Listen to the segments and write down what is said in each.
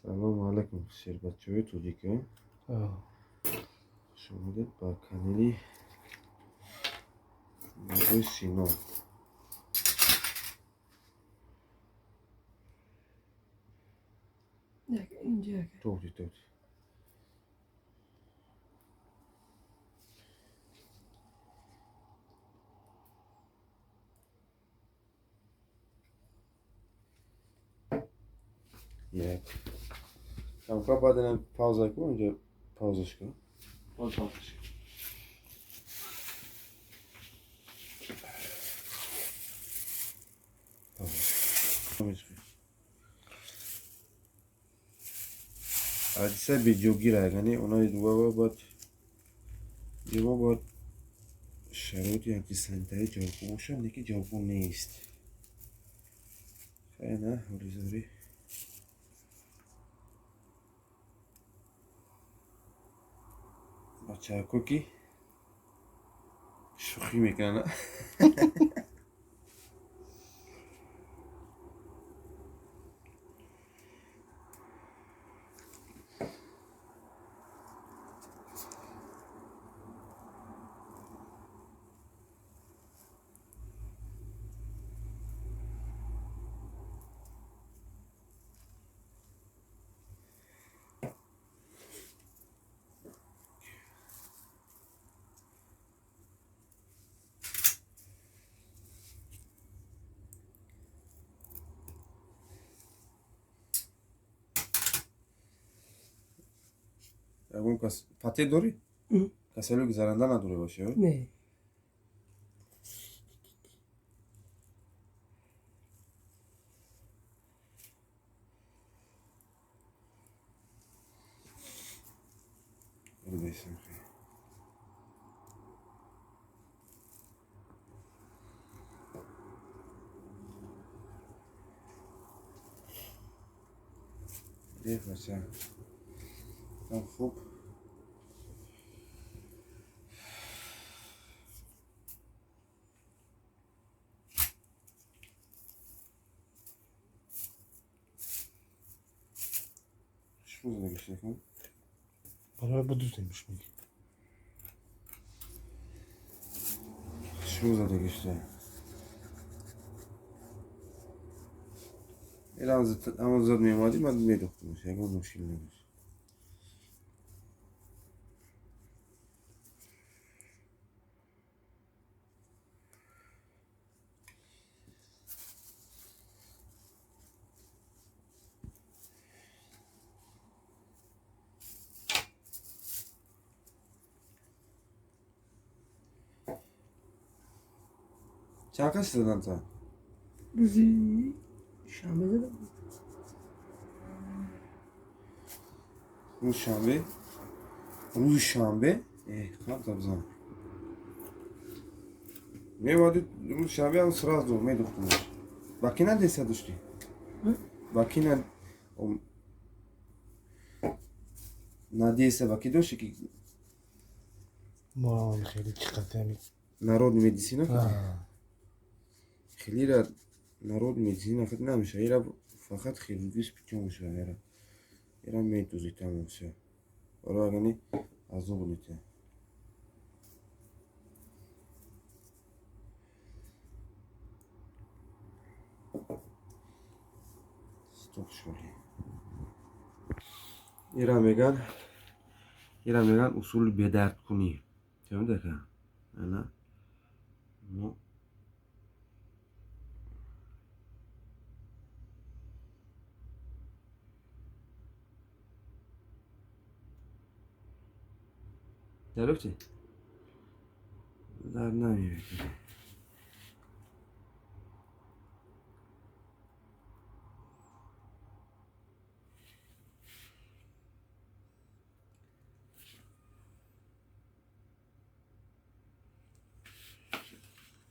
Салому алайкум, шербачаҳои тоҷикӣ. Хуш омадед ба канали Бобои Сино. Тоғри, тоғри. Як камка баъдинам пауза кун, инҷо паузаш кун. Паузаш кун. Ҳодиса беҷогира, яъне онаи дугава бояд ҷома бояд шароити антисанитарӣ ҷавобгӯ бошад, лекин ҷавобгӯ нест. Хай на, ҳолизорӣ. Бачаҳако ки шӯхӣ мекунанд. Ягон кас патент дорӣ? Касалиҳо гузаранда надорӣ бошӣ? Не. Бача. Хуб. Шумо задагишта кун. Барои бидуземш меги. Шумо задагишта. Эрам ҳамон зад меомадӣ, ман медохтамш, ягон мушкил надошт. Чанд кас задан та? Рӯзи шанбе задам. Рӯзи шанбе? Рӯзи шанбе? Қаб забзан. Мемади рӯзи шанбе ҳам сразу медухтумаш. Ба ки надеса доштӣ? Ба ки надеса ба ки дошти ки? Мо хеле чӣ қадами Народный медицина? Хелира народный медицина хел намеша. Ира фақат хирургия путём мешава ира. Ира медузӣ тамом всё. Барои агани азоб метиҳад. Стоп шоли. Ира меган усули бедардкунӣ. Фаҳмида ка? Ана мо дарёфтӣ? Дар намеёфтӣ.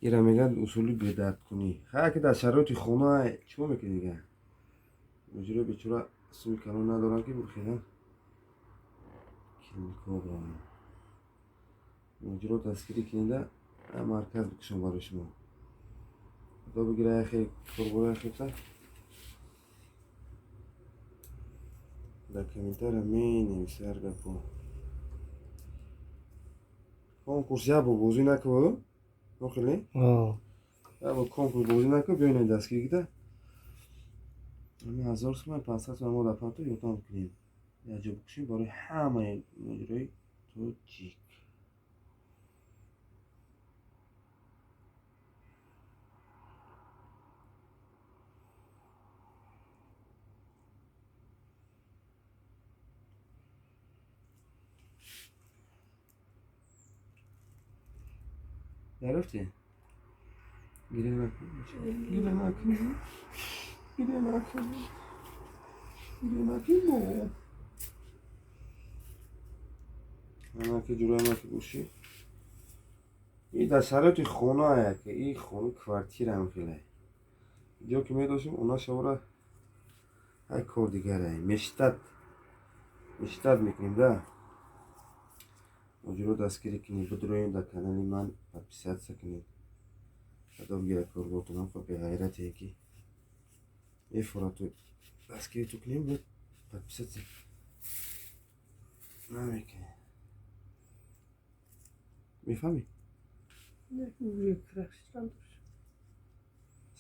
Ира мегӯянд усули бедардкунӣ. Хай ки дар шароити хона чӣ мо мекунӣ дига? Муҷиро бечора суми калон надоранд ки бурхедан. Темиркобра. Муҳоҷиро дастгирӣ кунеда, марказ бикушам барои шумо. Худо бигира яхе корбора яхета. Дар комментария менависа ҳар гапо. Конкурс як бор бозӣ накун, нохеле? Як бор конкурс бозӣ накун, биёнед дастгирӣ кида. 1000 сомон, 500 сомон мо дар панто ёрдам кунем. Якҷо бикушем барои ҳамаи муҳоҷирои тоҷик. Дарёфтӣ? Гиря накун, гиря накун, гиря накун, гиря накун. Ҳамаки ҷураи бошӣ. И дар шароити хонае ки и хона квартираам хеле. Ҷо ки медошем, она шавора ҳай кор дигарае. Мештат, мештат мекунем да. Муҳоҷиро дастгирӣ кунед, бидроем дар канали ман подписаться кунед. Худо бигира корботонам хо беғайрате ки мефорад ту дастгирӣ ту кунем, баъд подписаться намекунем. Мефаҳмӣ?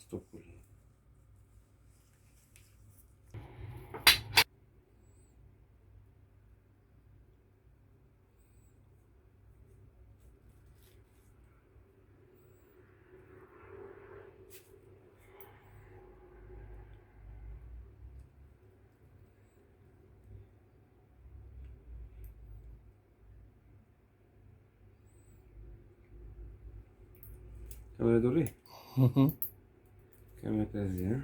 Стоп кунед. Камера дорӣ? Камера казӣ, а?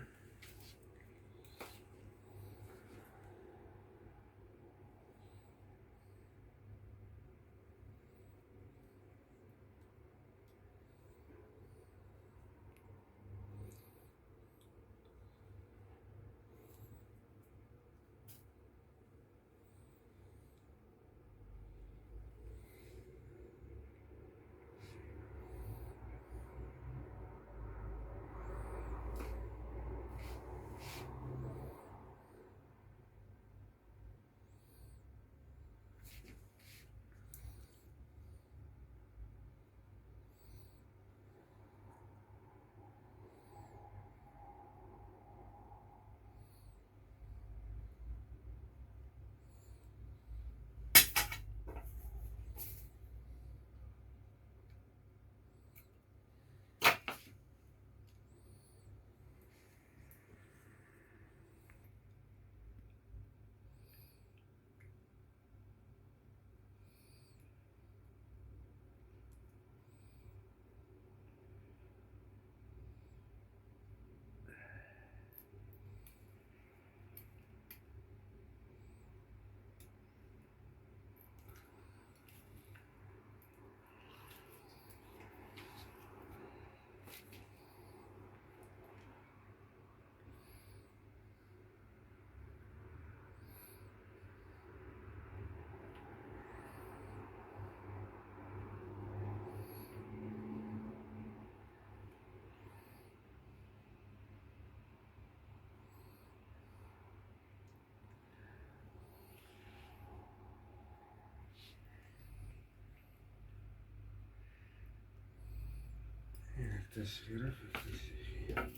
Ташхира, ташхира.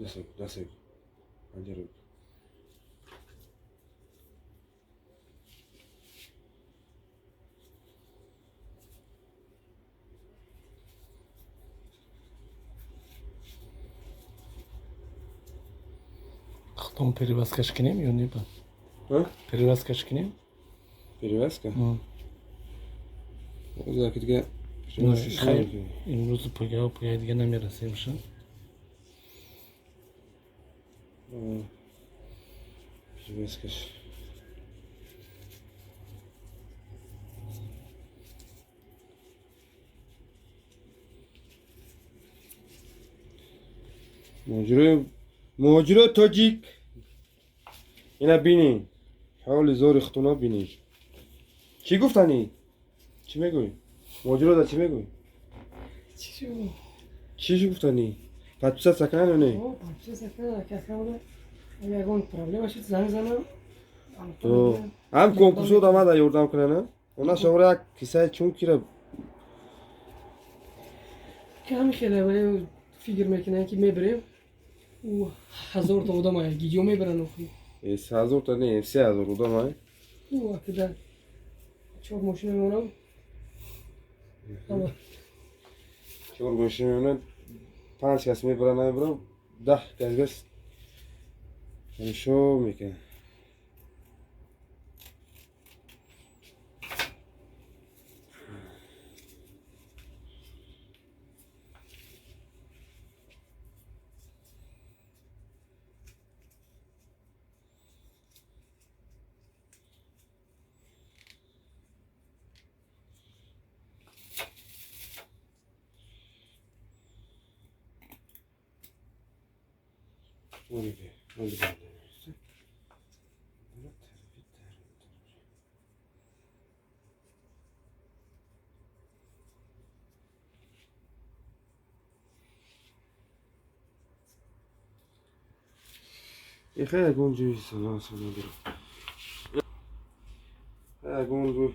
Дасаг. Панҷара. Хатом перевязкаш кунем ё не ба? Перевязкаш кунем? Перевязка? Озаки дига имрӯз пагаҳ пагаҳ дига намерасем ша. Перевязкаш. Муҳоҷирои тоҷик ина бинед, ҳоли зори хутуна бинед. Чӣ гуфтанӣ? Чӣ мегӯӣ? Муҳоҷирода чӣ мегӯӣ? Чӣ гуфтанӣ? Подписаться кунанд ё не? Ягон проблема шуд, занг занам. Ҳам конкурсот омада ёрдам кунанд, она шуморо як кисаи чункира кам хеле вале фикр мекунанд ки мебарем. Ӯ 1000 та одам ая гидё мебаранд охи. 1000 та не, 3000 одам ай. Ӯ акида 4 мошина мемонам. 4 мошина мемонанд, 5 кас мебаранд, намебаранд, 10 кас гас тамошо мекунанд. Ягон ҷои салом салом. Ягон